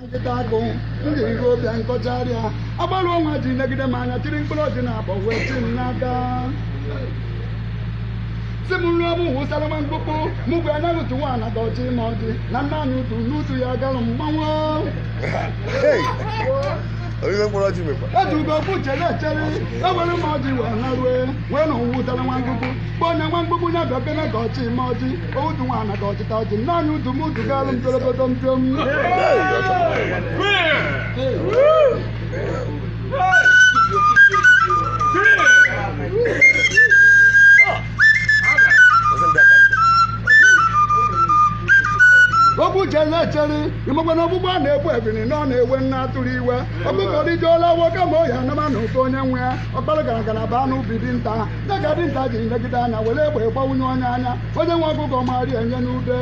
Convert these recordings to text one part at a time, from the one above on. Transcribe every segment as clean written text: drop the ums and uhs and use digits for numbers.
Nkịta agụ ndị iru obịa nkọcharịa agbalụ ọnwa ji negide m anya tiri mkpụrụ ọjị na abọ wee chi m n'aka si m nruo m wụsara nwa mkpụkpụ mụ gwa anya otu nwaanyị ka ọchị ma ọjị na nna anyị utu n'utu ya galụ mmanwụ. Hey! Oyibe mkpụrụ ọjị mekwa. Eji ugo okwu chere echere ewere m ọjị wee narue wee na wụtara nwa mkpụkpụ kpọọ onye nwa mkpụkpụ ya bịa bịa ka ọchị ma ọjị otu nwaanyị ka ọchịta ọjị nna anyị utu m utu galụ m torogoto mpịom. Hey! Ọchọ mma. Ọsị ndị aka ntị. Okwu chere echere imekwe na ọgbụgba na-egbu ebili na ọ na-ewe nna atụrụ iwe ọkụkọ rijuola nwoke ma oyi anama na ụtọ onye nwe ya ọkpara gara gara baa n'ubi dinta dịka dinta ji negide anya were egbe gbawunye onye anya onye nwe ọkụkọ mari enye n'ude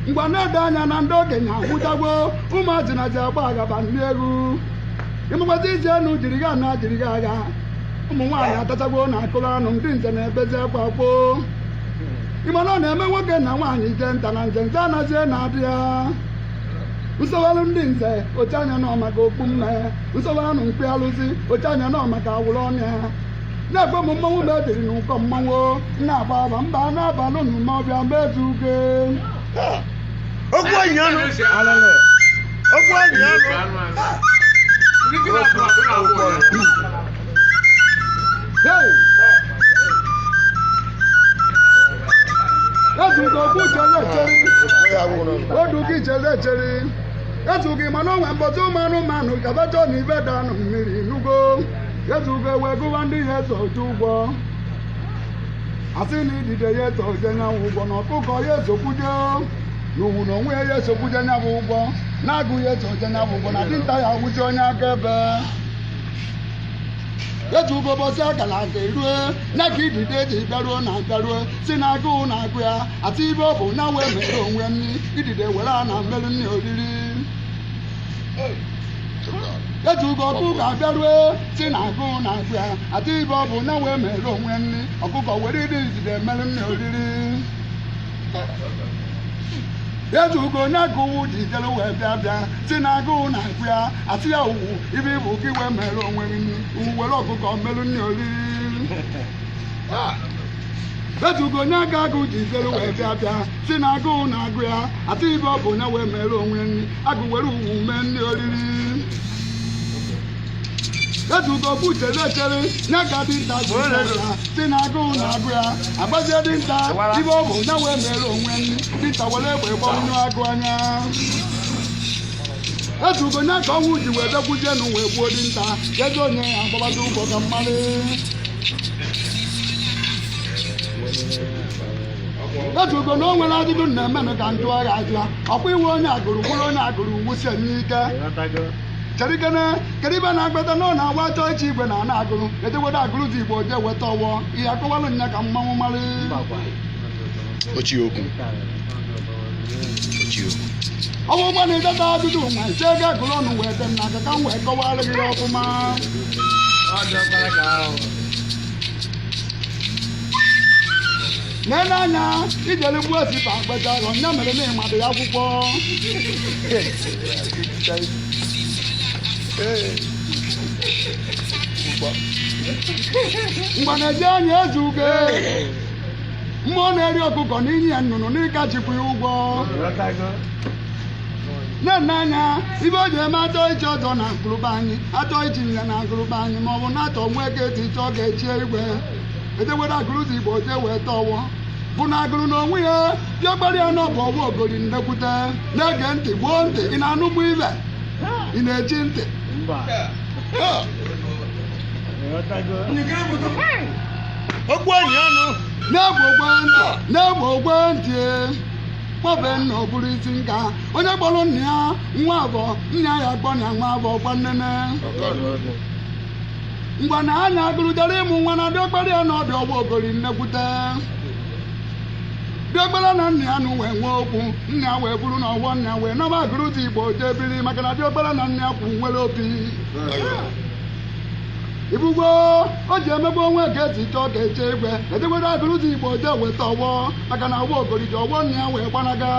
ngwa na-ede anya na ndị okenye agwụchagwo ụmụazị na ji agba agaba nri egwu ịmụkwazị iji enu jiri ga na jiri ga agha ụmụ nwaanyị atachagwo na akụrụ anụ ndị nze na-ebezi akwa kwoo ịmana ọ na-eme nwoke na nwaanyị jee nta na nze nze anazie na-adị ya nsoghalụ ndị nze oche anya nọ maka okpu mme nsoghalụ mkpi alụsị oche anya nọ maka awụrụ ọnụ ya na-ekwe m mmanwụ ma ebiri n'ụkọ mmanwụ na-agba aba mba na-abalụ n'ume ọbịa mezuge. Okwu enyi ọnụ. Okwu enyi ọnụ. Hey! Ezugo okwu chere echere. Onye agwụrụ ọnụ. Odu gị chere echere ezughị mana onwe mbọchị ụmụ anụmanụ gabacha na ibe danụ mmiri nugo ezugo wee gụwa ndị ya eso oju ụgwọ asị na idide ya eso oje nyanwụ ụgwọ na ọkụkọ ya esokwuje na uwu na onwe ya esokwuje nyabụ ụgwọ na-agụ ya eso oje nyabụ ụgwọ na dinta ya awụzi onye akaebe eji ugo ụbọchị akara aka erue ya ka idide ji bịaruo na bịaruo si na agụụ na-agụ ya atụ ibe ọ bụ na wee mere onwe nri idide were a na mmerụ nri oriri eji ugo ọkụkọ abịarue si na agụụ na-agụ ya atụ ibe ọ bụ na wee mere onwe nri ọkụkọ were iri idide merụ nri oriri eji ugo onye agụ uwu ji jere wee bịa bịa si na agụụ na-agụ ya asị ya uwu ibe ịbụ ka iwe mere onwe gị nri uwu were ọkụkọ merụ nri oriri eji ugo onye aka agụ ji jere wee bịa bịa si na agụụ na-agụ ya asị ibe ọ bụ onye wee mere onwe nri agụ were uwu mee nri oriri eji ugo bụ chere echere nye ka dinta ji ya si na agụụ na-agụ ya agbazie dinta ibe ọ bụ onye wee mere onwe nri dinta were egbe gbawunye agụ anya eji ugo nye ka ọnwụ ji wee bịakwuzienụ wee gbuo dinta kedu onye ya agbabazi ụgwọ ka mmalị eji ugo na o nwere ajụjụ na-emenụ ka njụ agha ajụa ọkwa iwe onye agụrụ gwụrụ onye agụrụ wusie n'ike cherikene kedu ibe na-agbata na ọ na-agwa achọ iche igwe na ana agụrụ ejegweda agụrụ dị igbo jee weta ọwọ ihe akọwalụ nya ka mmanwụ mara. Ochie okwu. Ochie okwu. Ọnwụ ụgbọ na-edeta ajụjụ nwa nche ego agụrụ ọnụ wee dị m n'aka ka m wee kọwara gị ya ọfụma nene anya ijere gbuo osipa agbata arọ nya mere na ịmadụ ya akwụkwọ. Hey! Mgbe na-eji anya eji ugo mmụọ na-eri ọkụkọ na inyi ya nnụnụ n'ịka jikwa ya ụgwọ na-ene anya ibe o ji eme atọ iche ọzọ na akụrụba anyị atọ ichi nne na akụrụba anyị ma ọ bụ na-atọ nwa eke eti chọọ ga-echie igwe ejewere akụrụzi igbo jee wee tọwọ bụ na agụrụ na onwe ya bịa ya n'ọbụ ọgwụ ogori nnekwute na-ege ntị gbuo ntị ị na-anụgbu ibe ị na-echi ntị. Okwu enyi ọnụ. Na-egbe ogwe ntị na-egbe ogwe ntị kpọbe nna ọ bụrụ isi nka onye kpọrọ nna ya nwa abụọ nna ya akpọ na nwa abụọ gwa nnene ngwa na anya agụrụjere ịmụ nwa na diọkpara ya na ọdụ ọgba ogori nnekwute diọkpara na nna ya nụ wee nwee okwu nna ya wee bụrụ na ọgbọ nna ya wee nọba agụrụzi igbo jee biri maka na diọkpara na nna ya kwu nwere opi. Ibugbo o ji emegbu onwe ka esi chọọ ka eche igwe ejekwere agụrụzi Igbo jee weta ọgbọ, maka na agwa ogori ji ọgbọ nna ya wee gbanaga.